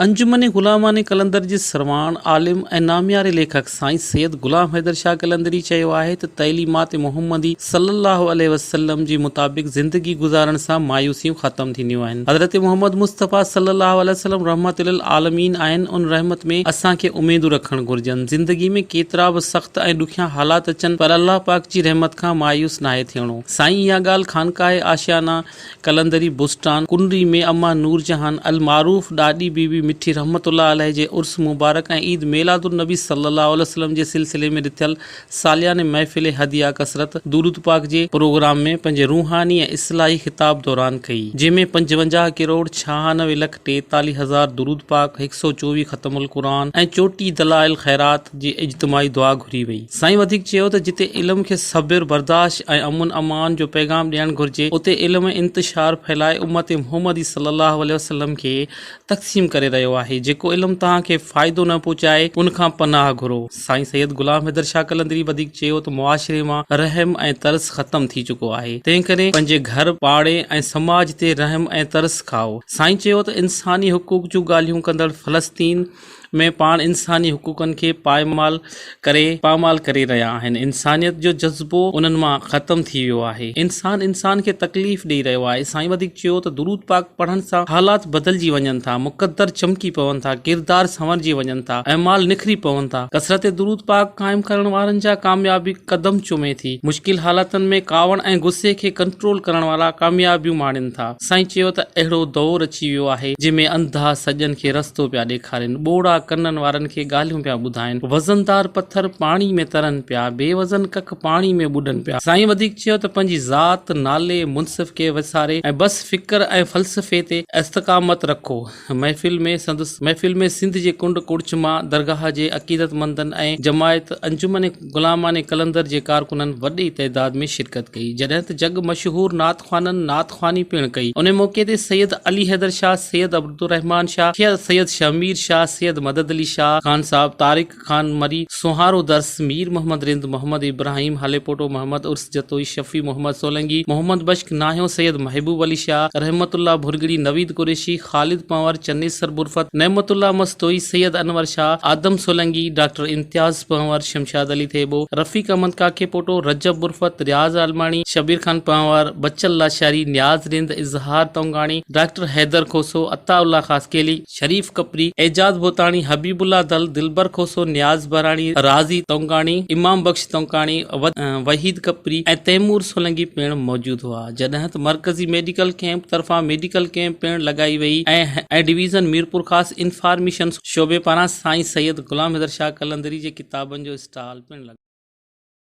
انجمن غلامان قلندر جي سرواڻ، عالم ۽ نامياري ليکڪ سائين سيد غلام حيدر شاهه قلندري چيو آهي ته تعليمات محمدي صلي الله عليه وسلم جي مطابق زندگي گذارڻ سان مايوسيون ختم ٿينديون آهن. حضرت محمد مصطفيٰ صلي الله عليه وسلم رحمت للعالمين آهن ان رحمت ۾ اسان کي اميدون رکڻ گهرجن. زندگي ۾ ڪيترا به سخت ۽ ڏکيا حالات اچن پر الله پاڪ جي رحمت کان مايوس ناهي ٿيڻو. سائين اها ڳالهه خانقاهه آشيانه قلندري بوسٽان، ڪنري ۾ اما نورجهان المعروف ڏاڏي بي بي مٺي رحمة الله عليه جي عرس مبارڪ ۽ عيد ميلاد النبي صلي الله عليه وسلم جي سلسلي ۾ رٿيل سالياني محفل هديه ڪثرت درود پاڪ جي پروگرام ۾ پنهنجي روحاني ۽ اصلاحي خطاب دوران ڪئي جنهن ۾ 55 ڪروڙ 96 لک 43 هزار درود پاڪ، هڪ سئو 24 ختم القرآن ۽ چوٽيهه دلائل خيرات جي اجتماعي دعا گهري وئي. سائين وڌيڪ چيو ته جتي علم کي صبر، برداشت ۽ امن امان جو پيغام ڏيڻ گهرجي اتي علم انتشار ڦهلائي امت محمدي صلي الله عليه وسلم کي تقسيم ڪري رهيو آهي جيڪو علم توهان کي فائدو نه پهچائي ان کان پناهه گهرو. سائين سيد غلام حيدر شاهه قلندري وڌيڪ چيو ته معاشري مان رحم ۽ ترس ختم ٿي چڪو آهي تنهنڪري پنهنجي گهر، پاڙي ۽ سماج تي رحم ۽ ترس کائو. سائين چيو ته انساني حقوق جون ڳالهيون ڪندڙ فلسطين ۾ پاڻ انساني حقوقن کي پائمال ڪري پامال ڪري رهيا آهن، انسانيت جو جذبو انهن مان ختم ٿي ويو آهي، انسان انسان کي تڪليف ڏئي رهيو آهي، سائين وڌيڪ چيو ته درود پاڪ پڙهڻ سان حالات بدلجي وڃن ٿا، مقدر چمڪي پون ٿا، ڪردار سنورجي وڃن ٿا، اعمال نکري پون ٿا، ڪثرت درود پاڪ قائم ڪرڻ وارن جا ڪاميابي قدم چمي ٿي، مشڪل حالتن ۾ ڪاوڙ ۽ غصي کي ڪنٽرول ڪرڻ وارا ڪاميابيون ماڻين ٿا. سائين چيو ته اهڙو دور اچي ويو آهي، جنهن ۾ انڌا سڄن کي رستو پيا ڏيکارين، ٻوڙا ڪنن وارن کي ڳالهيون پيا ٻڌائين، وزندار پٿر پاڻي ۾ ترن پيا، بي وزن ڪک پاڻي ۾ ٻڏن پيا. سائين وڌيڪ چيو ته پنهنجي ذات، نالي، منصف کي وساري ۽ بس فڪر ۽ فلسفي تي استقامت رکو. محفل ۾ سندس محفل ۾ سنڌ جي ڪنڊ ڪڙڇ مان درگاهه جي عقيدتمندن ۽ جماعت انجمن غلامان قلندر جي ڪارڪنن وڏي تعداد ۾ شرڪت ڪئي، جڏهن ته جڳ مشهور نعت خوانن نعت خواني پڻ ڪئي. ان موقعي تي سيد علي حيدر شاهه، سيد عبدالرحمان شاهه، سيد شهمير شاهه، سيد مدد علي شاهه، خان صاحب طارق خان مري، سونهارو درس، مير محمد رند، محمد ابراهيم هاليپوٽو، محمد عرس جتوئي، شفيع محمد سولنگي، محمد بخش ناهيون، سيد محبوب علي شاهه، رحمت الله ڀرڳڙي، نويد قريشي، خالد پنهور، چنيسر برفت، نعمت الله مستوئي، سيد انور شاهه، آدم سولنگي، ڊاڪٽر امتياز پنهور، شمشاد علي ٿيٻو، رفيق احمد ڪاڪيپوٽو، رجب برفت، رياض عالماڻي، شبير خان پنهور، بچل لاشاري، نياز رند، اظهار تونگاڻي، ڊاڪٽر حيدر کوسو، عطاء الله خاصخيلي، شريف ڪپري، اعجاز ڀوتاڻي، حبيب الله دل، دلبر کوسو، نياز بهراڻي، راضي تونگاڻي، امام بخش تونڪاڻي، وحيد ڪپري ۽ تيمور سولنگي پڻ موجود هئا. جڏهن ته مرڪزي ميڊيڪل ڪئمپ طرفان ميڊيڪل ڪئمپ پڻ لڳائي وئي ۽ ڊويزن ميرپورخاص انفارميشن شعبي پاران سائين سيد غلام حيدر شاهه قلندري جي ڪتابن جو اسٽال پڻ لڳايو.